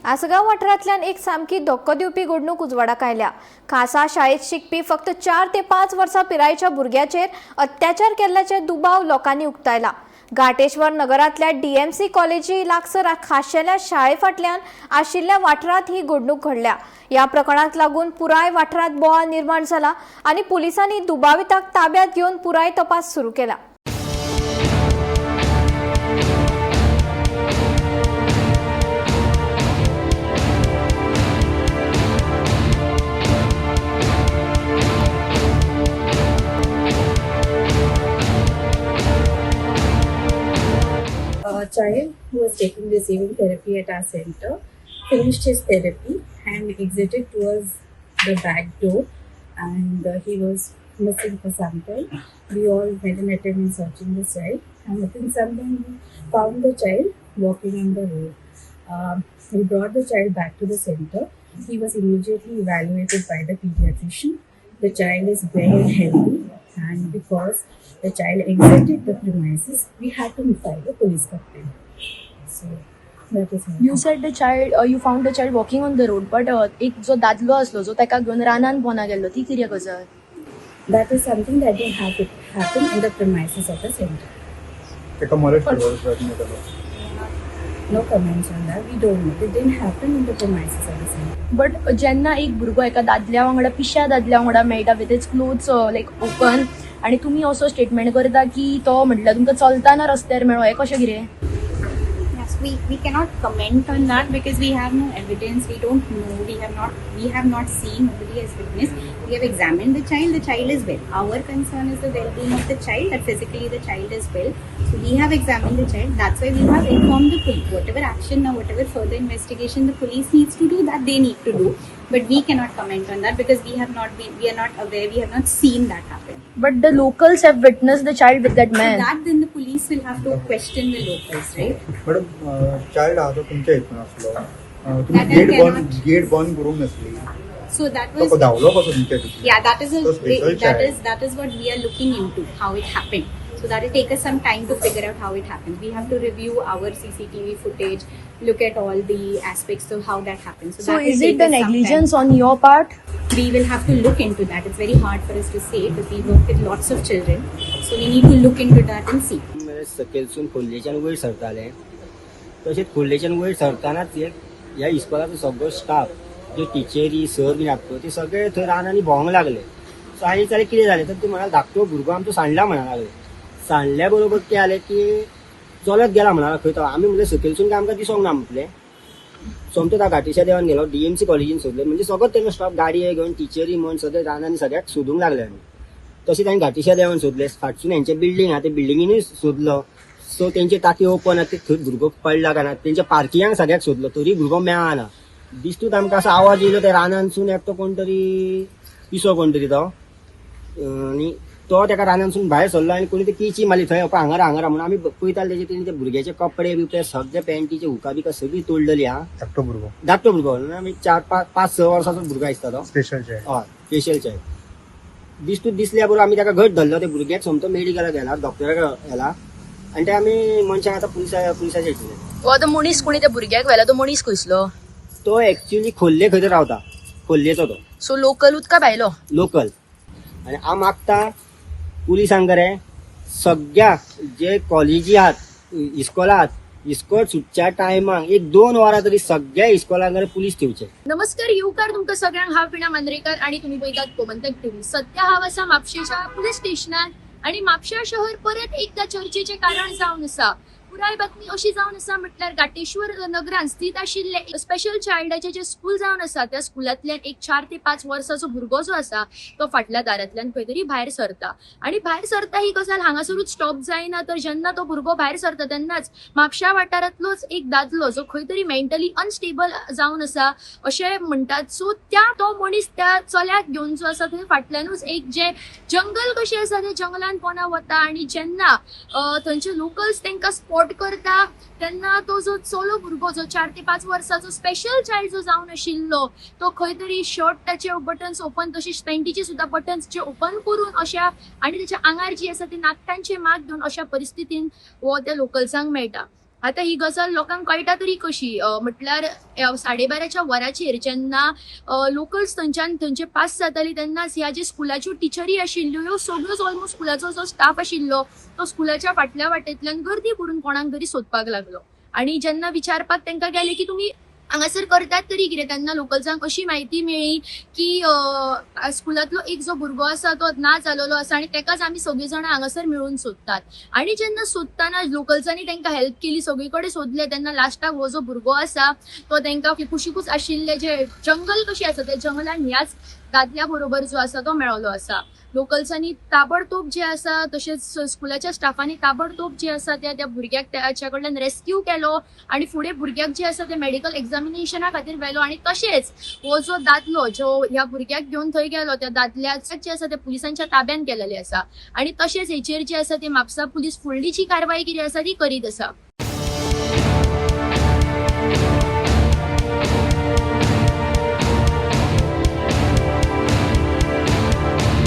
आसगांव वाठारांतल्यान एक सामकी धक्को दिवपी घडणूक उजवाडाक आयल्या. खासा शाळेत शिकपी फक्त 4 ते 5 वर्सां पिरायेच्या भुरग्याचेर अत्याचार केल्ल्याचे दुबाव लोकांनी उक्तायला. घाटेश्वर नगरांतल्या डीएमसी कॉलेजी लागसर खाशेल्या शाळे फाटल्यान आशिल्ल्या वाठारांत ही घडणूक घडल्या. ह्या प्रकरणाक लागून पुराय वाठारांत बोवाळ निर्माण जाला आनी पुलिसांनी दुबाविताक ताब्यात घेवन पुराय तपास सुरू केला. A child who was taking receiving therapy at our center finished his therapy and exited towards the back door, and he was missing for some time. We all made an attempt in searching the child, and within some time we found the child walking on the road. We brought the child back to the center. He was immediately evaluated by the pediatrician. The child is well and healthy, and because the child exited the premises, we had to file a police complaint. So that is all. You said the child, you found the child walking on the road, but एक जो दादलो आसलो जो ताका घेवन रानान पोना गेल्लो, ती कितें गजाल? That is something that didn't happen in the premises of the center. ताका मरत करपाचो प्रयत्न केलो. No comments on that. We don't know. It didn't happen in the premises of the center. But जेन्ना एक भुरगो एका दादल्या वांगडा, पिश्या दादल्या वांगडा मेळटा with its clothes like open, आनी तुमी असो स्टेटमेंट करता की तो म्हटल्यार तुमकां चलतना रस्त्यार मेळ्ळो, हें कशें कितें? Yes, we cannot comment on that because we have no evidence. We don't know. We have not seen. Nobody has witnessed. We have examined the child. The child is well. Our concern is the well-being of the child. That physically the child is well. So we have examined the child. That's why we have informed the police. Whatever action or whatever further investigation the police needs to do, that they need to do. But we cannot comment on that because we have not been. We are not aware. We have not seen that happen. But the locals have witness the child with that So man. that then the police will have to question the locals, right? Madam, child आहा तो तुमच्या हितून आसलो, तुमी That I gate बंद cannot- gate बंद करूंक नासली? So that तो was धांवलो कसो तुमच्या हितून? Yeah, that is a So special that child. is what we are looking into, how it happened. So that will take us some time to figure out how it happened. We have to review our CCTV footage, look at all the aspects of how that happened. So, so that will is take it the us some time. Negligence on your part? We will have to look into that. It's very hard for us to say because we work with lots of children, so we need to look into that and see. सकयलसून खोर्लेच्यान वयर सरताले, तशेंच खोर्लेच्यान वयर सरतानाच एक ह्या इस्कोलाचो सगळो staff, जे टिचरी sir बीन आसा पळय, ते सगळे थंय रानांनी भोंवंक लागले. सो हांवें विचारलें कितें जालें, तर ते म्हणाले धाकटो भुरगो आमचो सांडला म्हणा लागले. सांडल्या बरोबर कितें जालें की चलत गेला म्हणा खंय तो. आमी म्हणलें सकयलसून काय आमकां दिसोंक ना म्हटलें. सोमतो त्या घाटेच्या देवान गेलो, डीएमसी कॉलेजीन सोदलें, म्हणजे सगळो तेजो स्टाफ गाडये घेवन टिचरी म्हण सगळे रानांनी सगळ्याक सोदूंक लागले आमी. तशेंच हांवें घाटेच्या देवान सोदलें, फाटसून हेंचे बिल्डींग आहा ते बिल्डिंगेनूय सोदलो. सो तेंचे टाकी ओपन आहा, ते थंय भुरगो पडला काय ना. तेंच्या पार्किंगाक सगळ्याक सोदलो तरी भुरगो मेळना. दिस्तूच आमकां असो आवाज येयलो, त्या रानांतसून एकटो कोण तरी पिसो कोण तरी तो, आनी तो तेका रानांतसून भायर सरलो आनी कोणी ते किची मारली थंय हांगार हांगार म्हणून. आमी पळयताले तेजे, तेणी ते भुरग्याचे कपडे बिपडे सगळे पॅन्टीचे हुका बिका सगळी तोडलेली आहा. धाकटो भुरगो? धाकटो भुरगो, आमी 4 5 5 6 वर्साचो भुरगो आसता तो. Special child? हय, स्पेशल चायल्ड. दिस्तूच दिसल्या बरोबर आमी ताका घट धरलो. ते भुरग्याक सोमतो मेडिकलाक व्हेला, डॉक्टराक व्हेला आनी ते आमी मनशाक आतां पुलिसाचेर दिले. हो आतां मनीस कोणी त्या भुरग्याक व्हेला तो मनीस खंयसलो? तो एक्च्युली खोल्ले खंय तरी रावता, खोल्लेचो तो. सो लोकलूच काय भायलो? लोकल. आनी हांव मागता पुलिसांक रे, सगळ्या जे कॉलेजी आहात, इस्कोलां आहात, इस्कोल सुटच्या टायमाक 1-2 वरां तरी सगळ्या इस्कोलांक रे पुलीस ठेवचे. नमस्कार, येवकार तुमकां सगळ्यांक. हांव पिणा मांद्रेकर आणि तुम्ही पळयतात गोमंतक टीव्ही. सध्या हांव आसा म्हापशेच्या पुलीस स्टेशनान आणि म्हापशा शहर परत एकदा चर्चेचें कारण जावन आसा. पुराय बातमी अशी जावन आसा म्हटल्यार घाटेश्वर नगरान स्थित आशिल्ले स्पेशल चायल्डाचें जे स्कूल जावन आसा त्या स्कुलांतल्यान एक 4 ते 5 वर्साचो भुरगो जो आसा तो फाटल्या दारांतल्यान खंय तरी भायर सरता आणि भायर सरता ही गजाल हांगासरूच स्टॉप जायना, तर जेन्ना तो भुरगो भायर सरता तेन्नाच म्हापशा वाठारांतलोच एक दादलो जो खंय तरी मेंटली अनस्टेबल जावन आसा अशें म्हणटात. सो त्या तो मनीस त्या चल्याक घेवन जो आसा थंय फाटल्यानूच एक जे जंगल कशें आसा त्या जंगलान पोना वता आणि जेन्ना थंयचे लोकल्स तांकां स्पॉट करता तेन्ना तो जो चलो भुरगो जो 4 ते 5 वर्साचो स्पेशल चायल्ड जो जावन आशिल्लो तो खंय तरी शर्ट ताचे बटन्स ओपन, तशीच पॅन्टीचे सुद्दां बटन्स जे ओपन करून अशा आनी ताच्या आंगार जी आसा ती नाखटांचे माग घेवन अशा परिस्थितीन हो त्या लोकल्सांक मेळटा. आतां ही गजाल लोकांक कळटा तरी कशी? म्हटल्यार 12:30च्या वराचेर जेन्ना लोकल्स थंयच्यान थंयचे पास जाताली तेन्नाच ह्या जे स्कुलाच्यो टिचरी आशिल्ल्यो ह्यो सगळ्योच ऑलमोस्ट स्कुलाचो जो स्टाफ आशिल्लो तो स्कुलाच्या फाटल्या वाटेंतल्यान गर्दी करून कोणाक तरी सोदपाक लागलो. आनी जेन्ना विचारपाक तांकां गेले की तुमी हांगासर करतात तरी कितें, तेन्ना लोकल्सांक अशी म्हायती मेळ्ळी की स्कुलांतलो एक जो भुरगो आसा तो ना जालेलो आसा आनी तेकाच आमी सगळीं जाणां हांगासर मेळून सोदतात. आनी जेन्ना सोदतना लोकल्सांनी तांकां हेल्प केली, सगळी कडेन सोदले, तेन्ना लास्टाक हो जो भुरगो आसा तो तांकां कुशिकूच आशिल्ले जे जंगल कशी आसा त्या जंगलान ह्याच दादल्या बरोबर जो आसा तो मेळ्ळो आसा. लोकल्सांनी ताबडतोब जे आसा तशेंच स्कुलाच्या स्टाफांनी ताबडतोब जे आसा त्या त्या भुरग्याक ताच्या कडल्यान रेस्क्यू केलो आनी फुडें भुरग्याक जे आसा ते मेडिकल एग्जामिनेशना खातीर व्हेलो. आनी तशेंच हो जो दादलो जो ह्या भुरग्याक घेवन थंय गेलो त्या दादल्याक जे आसा ते पुलिसांच्या ताब्यान केलेले आसा. आनी तशेंच हेचेर जे आसा ते म्हापसा पुलीस फुडली जी कारवाय कितें आसा ती करीत आसा.